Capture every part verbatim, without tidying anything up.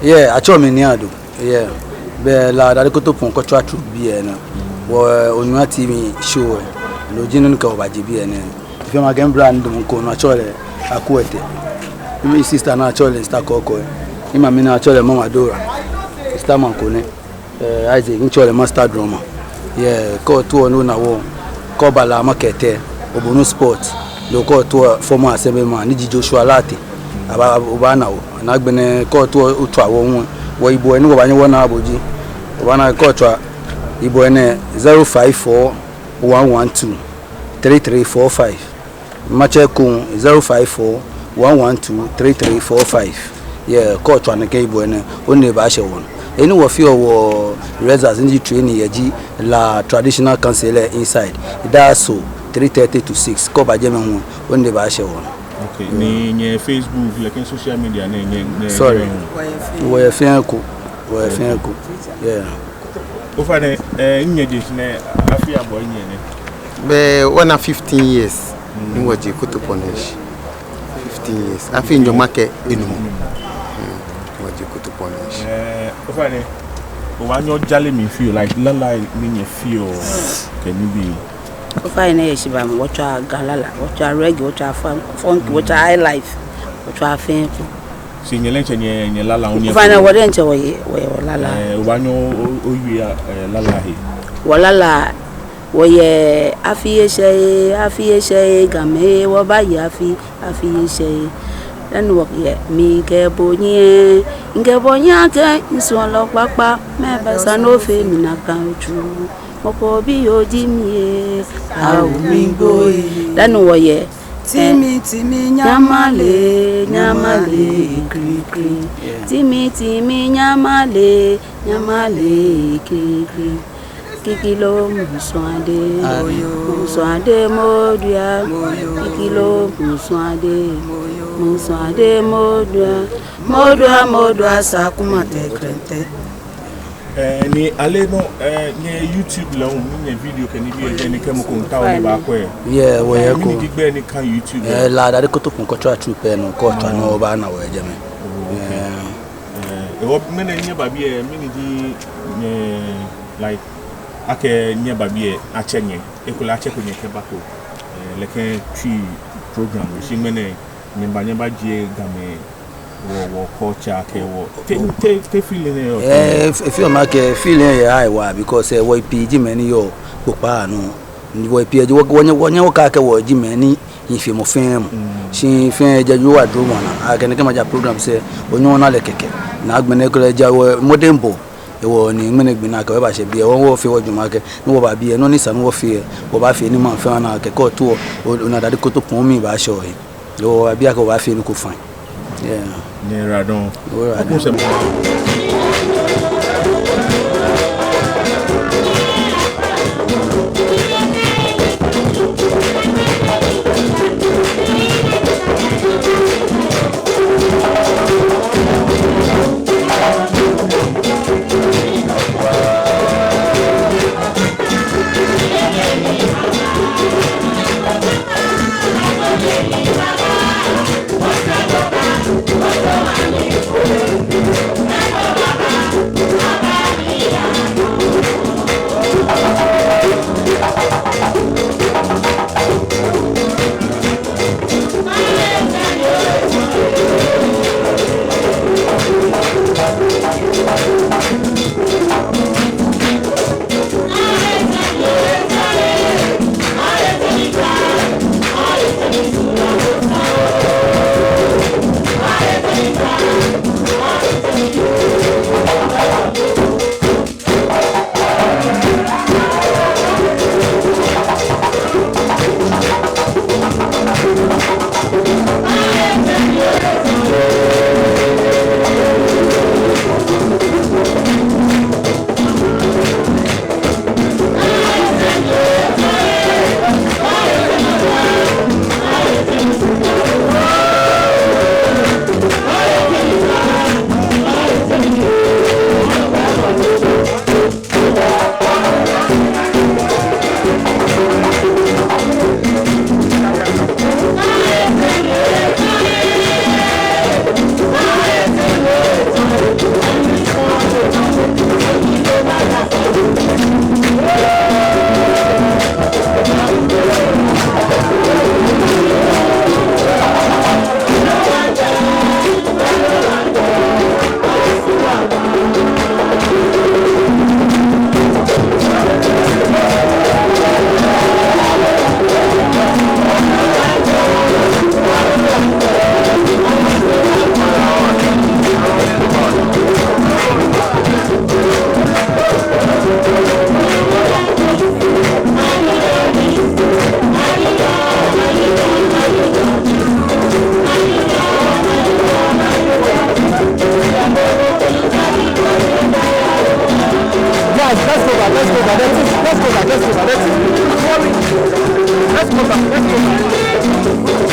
Yeah, atsɛɔ mi Nii Ado. Yeah. Bɛ La Dade Kotopon Cultural Troupe biɛ nɛ. Wɔ, eh, Onua T V show, eh. No ji nɔ ni kɛ wɔ baje biɛ nɛ. Efee makɛɛ mibrother ni damɔ ŋkɔ nɔ atsɛɔ lɛ Akuete. Mi sister nɔ atsɛɔ lɛ Sister Kɔkɔi. Mi mami nɔ atsɛɔ lɛ Mama Dora. Sister Manko nɛ. Eh, Isaac, ntsɛɔ lɛ Master Drummer. Yeah, kɛ otaoɔ ni ona wɔ, kɛ oba La Market lɛ, Obonu Spot, loo kɛ otaoɔ former assemblyman, ni ji Joshua Lartey, aba, obaana wɔ. Ni agbɛnɛ kɛ otaoɔ otswa wɔ hu, wɔyibɔ ni wɔbaanyɛ wɔna bo ji, obaana kɛ otswa yibɔ nɛɛ, zero five four one one two three three four five. Matsɛ ekoŋŋ, zero five four one one two three three four five. Yeah, kɛ otswa nɛkɛ yibɔ nɛɛ, onine baashɛ wɔnɔ. He ni wɔfeɔ wɔ rehearsals ni ji training yɛ ji La Traditional Council lɛ inside. Daa Soo three thirty to six. Kɛ oba jɛmɛ hu, onine baashɛ wɔnɔ. Okay, ni nyɛ Facebook, like, social media nɛɛ, nyɛ, nyɛ, Sorry. Nyɛ Wɔyɛ fɛɛ eko. Wɔyɛ fɛɛ eko. Yeah. Ofainɛ, eh, nyɛjeɔ shishi nɛɛ, afi abɔ nyɛnɛ? Bɛ, wɔna fifteen years. Mm. Ni wɔje Kotopon nɛɛ shishi. Fifteen years. Afi nyɔŋma kɛ enumɔ. Mm. Mm. Wɔje Kotopon nɛɛ shishi. Eh, ofainɛ, obaanyɛ ojale mi fioo, like, lala ni nyɛfeɔ, kɛ nibii. Ofainɛ, yɛ shi ba mli, wɔtswaa Ga lala, wɔtswaa reggae, wɔtswaa fun-, funky, Mm. wɔtswaa highlife, wɔtswaa fɛɛ eko. Shi nyɛ lɛ ntsɛ nyɛ, nyɛ lala hu nyɛ Ofainɛ, wɔdiɛŋtsɛ wɔyɛ, wɔyɛ wɔ lala. Eh, obaanyɛ o, o, owie, eh, lala he? Wɔ lala, wɔyɛ afi eshɛ ee, afi eshɛ ee, Gamɛi ee, wɔbaye afi, afi eshɛ ee. Dani wɔyɛ, mikɛ bo nyiɛ, mikɛ bo nyiɛ akɛ, misuɔlɔ kpakpa, mɛɛ bɛ sa ni ofee mi nakai otsuu. Mɔ ko biyoo ji mi ee, awo mi gbo ee. Dani wɔyɛ, Timi, timi, nyamale, nyamale, krikri. Yeah. Timi, timi, nyamale, nyamale, krikri. Kikilo, musuade, Ayo. Musuade, modua. Moyo. Kikilo, musuade, Moyo. Musuade, modua. Modua, modua, sakuma, tɛkrɛntɛ. Eh, ni ale nɔ, eh, nyɛ YouTube lɛ hu, nyɛ video kɛ nibii yɛ jɛi ni kɛ mɔ ko miitao ni ebaakwɛ. Yeah, wɔyɛ eko. Eh, mɛni ji gbɛi ni ka YouTube lɛ? Eh, La Dade Kotopon Cultural Troupe lɛ nɔ, kɛ otswa nɔ obaana wɔ yɛ jɛmɛ. Oh, okay. Eh. Eh, ehewɔ ŋmɛnɛ nyɛba biɛ, mɛni ji, eh, like, akɛ nyɛba biɛ, atsɛ nyɛ, ekolɛ atsɛko nyɛ kɛbako, eh, nɛkɛ Twi program, shi ŋmɛnɛ nyɛba, nyɛbajie Gamɛi wɔ, wɔ culture kɛ wɔ. Te, te, te feeling lɛ yɔɔ? Eh, f-, efeɔ mi akɛ feeling lɛ yɛ high waa, because, eh, wɔyei pii ji mɛi ni yɔɔ kpokpaa nɔ. Ni wɔyei pii ji wɔ, wɔnyɛ, wɔnyɛ wɔkɛɛ akɛ wɔji mɛi ni hiɛ feemɔ fɛɛ mɔ. Mm. Shi fɛɛ jɛ Yehowa duromɔ naa. Akɛni kɛ maja program sɛɛ, onyɛŋ ona lɛ kɛkɛ. Ni agbɛnɛ ekolɛ ja wɔ mɔdɛŋbɔɔ. Ehewɔ ni ŋmɛnɛ gbi nɛɛ kɛ wɔbashɛ biɛ, wɔ, wɔfee wɔjwɛŋmɔ akɛ, ni wɔba biɛ, nɔ ni sa ni wɔfee, wɔbaafee ni maŋ fɛɛ ana akɛ kɛ otaoɔ, o, ona Dade Kotopon mli baashɛ ohe. Yoo, wɔba biɛ akɛ wɔbaafee nɔ ko fine. Yeah. Nyɛyiwaladɔŋŋ. Oyiwaladɔŋŋ. Oku sɛ. Let's go back, let's go back, let's go back. Let's go back, let's go back.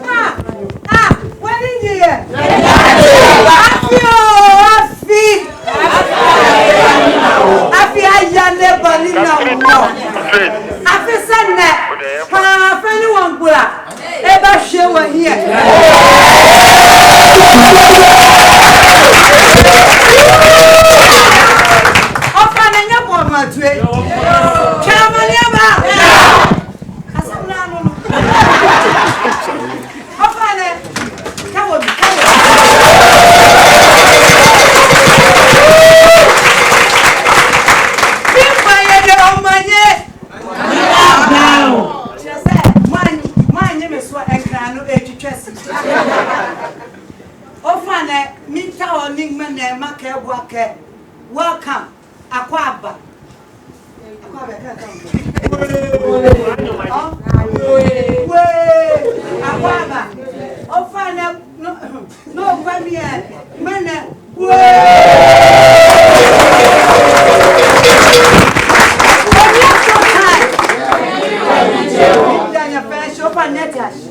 Ah, ah, wani nyiɛ? Afi oo, afi. Afi aya ni eba ni na mɔ. Afi sɛɛ nɛ. Haa, fɛɛ ni wɔŋkpula. Eba shɛ wɔhiɛ. Ofainɛ nyɛbɔ ma tue. Tswa ma ni aba. Asam na no no. Ofainɛ, kawo mi, kawo mi. Mimanye de omanye. Kyerɛ sɛ, manye, manye me so ekra no etwitwa si. Ofainɛ, mitaoɔ ni ŋmɛnɛ makɛɛ bo akɛ, welcome. Akwaaba. Akwaaba, ka, ka. Wee. Akwaaba. Ofainɛ, Panete ashi.